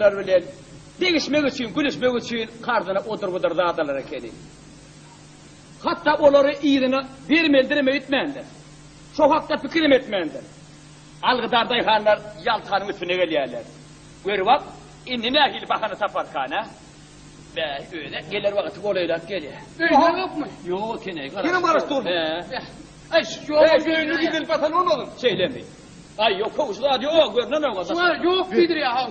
Ýaltalar bilen degişmek üçin, gülüşmek üçin karzyna odur-budur zat alar ekeni. Hatda olary yzyna bermelidirem öýtmändir. Şo hakda pikirem etmändir. Algydar daýhanlar Ýaltanyň üstüne gelýärler. Gör bak, indi nähili bahana taparkan, a? Bä, öz-ä geler wagty golaýlap gelýär. Öýde ýokmy? Ýok eken-eý, garaşyp. Senem garaşyp durmy? Hä. Aý, şu ýok. Eý, öýüne gideli batan bolmasyn? Şeýlemi? Aý, ýok, köwüş zat ýok, görnenok. Şuňa ýok diýdirýär haw.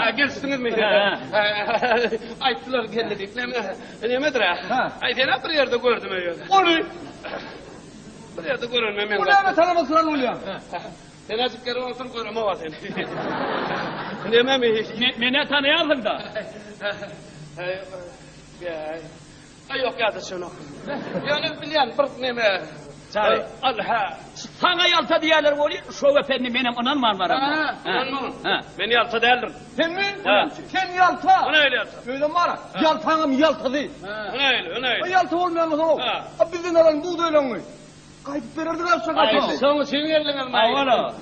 Ha, gelişdiňizmi? Aýtdylar geldi diýip. Näme, nemedir-ä? Aý, sen-ä bir ýerde gördüm öýe. Ony. Bir ýerde görenime men. Bu näme tanamasyran bolýaň? Sen azık geri olsun göremok seni. Nememi? Meni tanaýarsyň-da. Aý ýok ýa-da şonok. Ýöne bilýän bir neme. Çary. Al ha. Saňa ýalta diýerler welin, şo ependi menem ynanman baram. Ynanma. Men ýalta däldirin. Senmi? Sen ýalta. O nähili ýalta? Özem bar. Ýaltaňam ýaltasy. O nähili? O nähili? Ýalta bolmaýan bolsa, a bizden alan bugdaýlaryňy Gaýdyp bererdik aşa gaýdyp. Şoň üçin geldiňizmi? Hawa-la.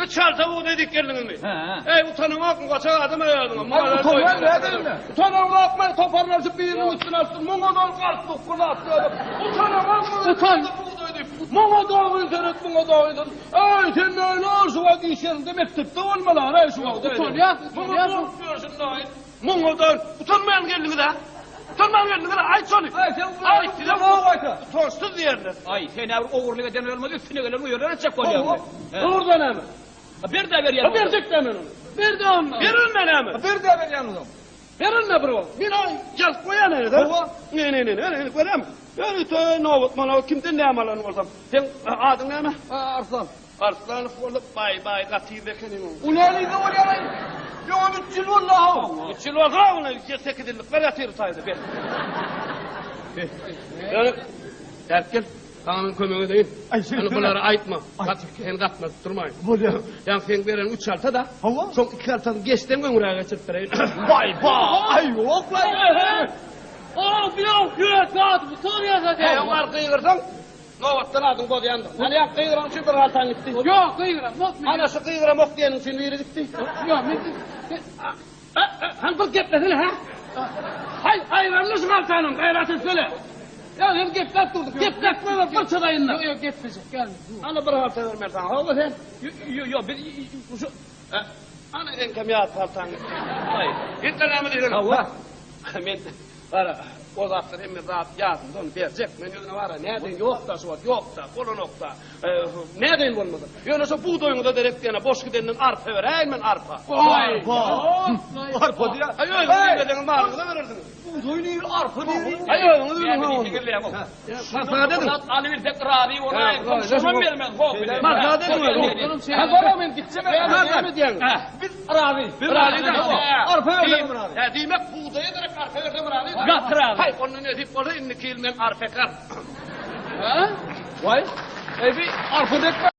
Üç halta bugdaý diýip geldiňizmi? Hä. Eý, utanaňokmy, goçak adam özüňe. Utanýan nädeýin-dä? Utanaňokmy, toparlaşyp biriniň üstüne açdyň, muňa dol galstukly zat diýip. Utanaňokmy? Utan. Bugdaý diýip. Muňa dogry seret, muňa dogry seret. Eý, sen näle şu wagt iş ýerinde mekdepde bolmaly, şu wagt. Utanýas, Muňa bolup ýörsün, daýy. Muňa-da utanman geldiňiz-ä? Utanman geldiňiz-ä? Aýt şony! Aý, sen Aýt, size gaýta. Utançsyz diýerler. Aý, sen-ä bir ogurlyk eden bolmaz, üstüne gelen uýarlar etjek bolýaňmy? Dogrudan näme? Ber-dä berýän. Berjek-dä men ony. Ber-dä onda. Ber onda näme? Ber-dä berýän onda. Ber onda bir wagt. Men ony ýazyp goýan ene-de. Hawa. Ne, ne, ne, ne, ne, görýäňmi? Ýörite nobat mana kimden näme alan bolsam. Seň adyň näme? Arslan. Arslanow bolup baý baý gaty yz ekeniň. O näme yzda bolýar-aý? Ýoňam üç ýyl boldy-how. Üç ýyl bolsa ony sekiz ýyllyklar ýatyr taýda ber. Ýöne däp gel. Saňa men kömek edeýin. Ýöne bulary aýtma. Sen gatnaşyp durmaýyn. Bolýar. Ýa seň beren üç halta-da. Hawa. Şoň iki haltasyny geçseň öňräge geçirip bereýin. Baý baý, ýok-laý. Ow, bu ýok, ýürek zady, bu sorýar-da. Eý, oňar gygyrsaň, Nobatdan adyň bozýandyr. Hany ýa gygyran üçin bir haltaň gitdi. Ýok, gygyramok men. Ana şu gygyramok diýeniň üçin biri gitdi. Ýok, men Hany bir geplesene, hä? Haý, aýranly şu haltanyň, gaýrat etsene. Ýa sen gepläp durdyk. Gepletme bir çydaýynda. Ýok, ýok, geplejek gel. Ana bir halta bermeli saňa. Hawa sen. Ýok, ýok, biz şu Ana seňkem ýat haltaň gitdi. Haý. Git näme diýseň. Hawa. Men Gara, o zatlar hemme zat ýadymda, ony berjek. Men ýöne bara nädeýin, ýok-da şu wagt, ýok-da, bolanok-da. Nädeýin bolmasa. Ýöne şo bugdaýyňyza derek diýene boş gidenden arpa beräýin men arpa. Arpa. Arpa diýýär. Aý özüňiz bilmeseňiz malyňyza berersiňiz. Bugdaý nir, arpa nir. Aý özüňiz biliň ha ony. Maslahat ediň. Alybilsek razy bolaýyn. Şonam bermez, hop. Maslahat ediň özüňiz. Ha bora men gitjek. Näme diýýäňiz? Biz razy. Biz razy. Arpa berseň razy. Hä diýmek bugdaýa derek arpa bersem razy. Gaty razy. Haý onda nesip bolsa indiki ýyl men arpa ekerin. Ha? Waý. Eý bi arpa dekme.